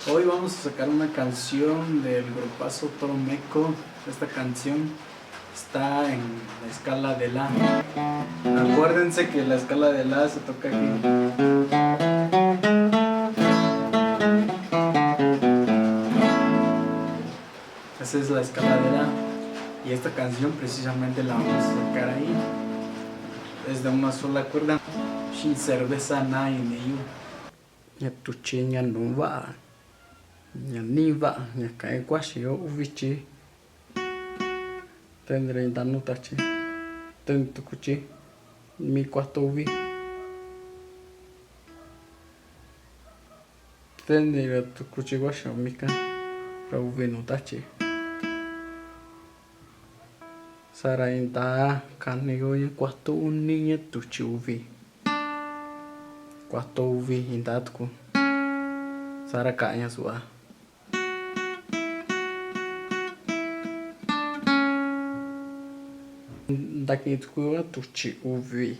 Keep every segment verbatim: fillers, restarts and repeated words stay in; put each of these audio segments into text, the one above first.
Hoy vamos a sacar una canción del grupazo Toro Meco. Esta canción está en la escala de la. Acuérdense que la escala de la se toca aquí. Esa es la escala de la. Y esta canción precisamente la vamos a sacar ahí. Es de una sola cuerda. Xíꞌin cerveza na ini yó. Ña tu̱chi̱ ña no̱o̱ va̱ꞌa, ña níꞌi va̱ꞌa, ña ka̱ꞌa̱n i̱ kuáxi̱ yó uvi chi. Tendere inda nota chi, tendere tuku chi, mi cuarto uvi. Tendere tuku chi kuáxi̱ yó mi kán, ra uvi nota chi. Saá ra inda kani yó ña cuarto uní ña tu̱chi̱ uvi. Cuarto uvi inda tuku. Saá ra ka̱ꞌa̱n ña su̱ꞌva. Ndakiꞌin tuku yó ña tu̱chi̱ uvi.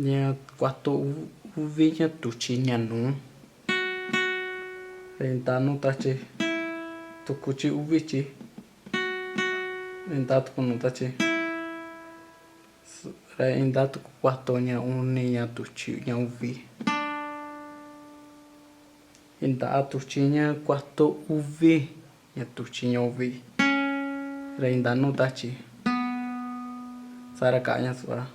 Ña cuarto u-, uvi ña tu̱chi̱ ña no̱o̱. Ra inda nota chi, tuku chi uvi chi. Inda tuku nota chi. S-, ra inda tuku cuarto ña uní ña tu̱chi̱ ña uvi. Inda tu̱chi̱ ña cuarto uvi ña tu̱chi̱ ña uvi. Ra inda nota chi. Saá ra ka̱ꞌa̱n ña su̱ꞌva.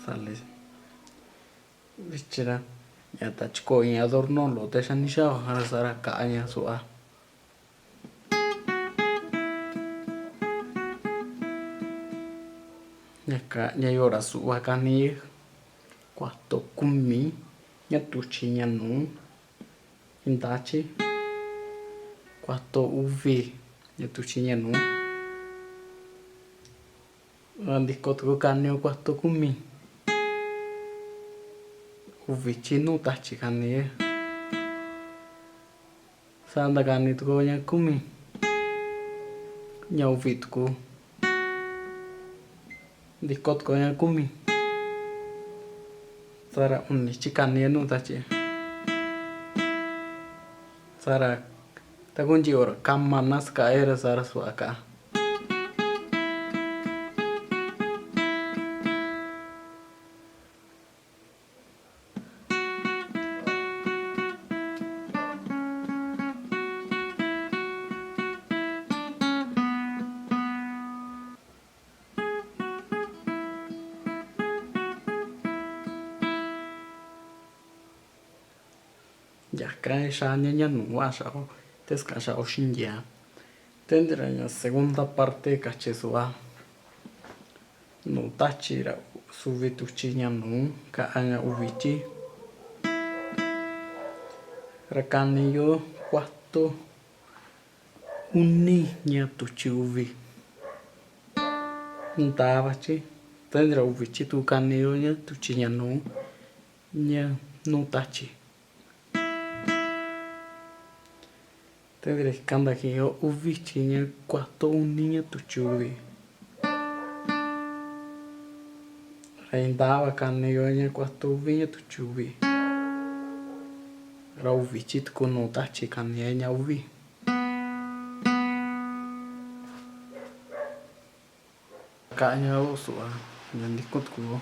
Sale. Vichi ra ña ta chikoo ña adorno loꞌo te xáni xáꞌá ra, saá ra ka̱ꞌa̱n ña su̱ꞌva. Ña ka̱ꞌa̱n ña yóo ra su̱ꞌva kani yó. Kua̱to kúmi̱ ña tu̱chi̱ ña no̱o̱. Inda chi. Kua̱to uvi ña tu̱chi̱ ña no̱o̱. Ndiko tuku kani yó kua̱to kúmi̱. Uvi chi no̱o̱ ta̱chi̱ kani yó. Saá ndakani tuku ña kúmi̱. Ña uvi tuku. Ndiko tuku ña kúmi̱. Saá ra u̱ni̱ chi kani yó no̱o̱ ta̱chi̱. Saá ra tá kúu ndiꞌi hora kama na sakaꞌa yó ra, saá ra su̱ꞌva ka̱ꞌa̱n. Ya̱kán xáꞌá ña ña no̱o̱ va̱ꞌa xa̱ꞌa̱ ó, te saka̱ꞌa̱n xa̱ꞌa̱ ó xíꞌin ndia̱á. Tendere ña segunda parte káchí su̱ꞌva. No̱o̱ ta̱chi̱ ra suvi tu̱chi̱ ña no̱o̱ ka̱ꞌa̱n ña uvi chi. Ra kani yó kua̱to u̱ni̱ ña tu̱chi̱ uvi. Ndaa va chi. Tendere uvi chi tuku kani yó ña tu̱chi̱ ña no̱o̱, ña no̱o̱ ta̱chi̱. Tendere kanda kiꞌin yó uvi chi ña kua̱to u̱ni̱ ña tu̱chi̱ uvi. Ra indaa va kani yó ña kua̱to uvi ña tu̱chi̱ uvi. Ra uvi chi tuku no̱o̱ ta̱chi̱ kani yó ña uvi. Ka̱ꞌa̱n ña yó su̱ꞌva ña ndíko̱n tuku yó.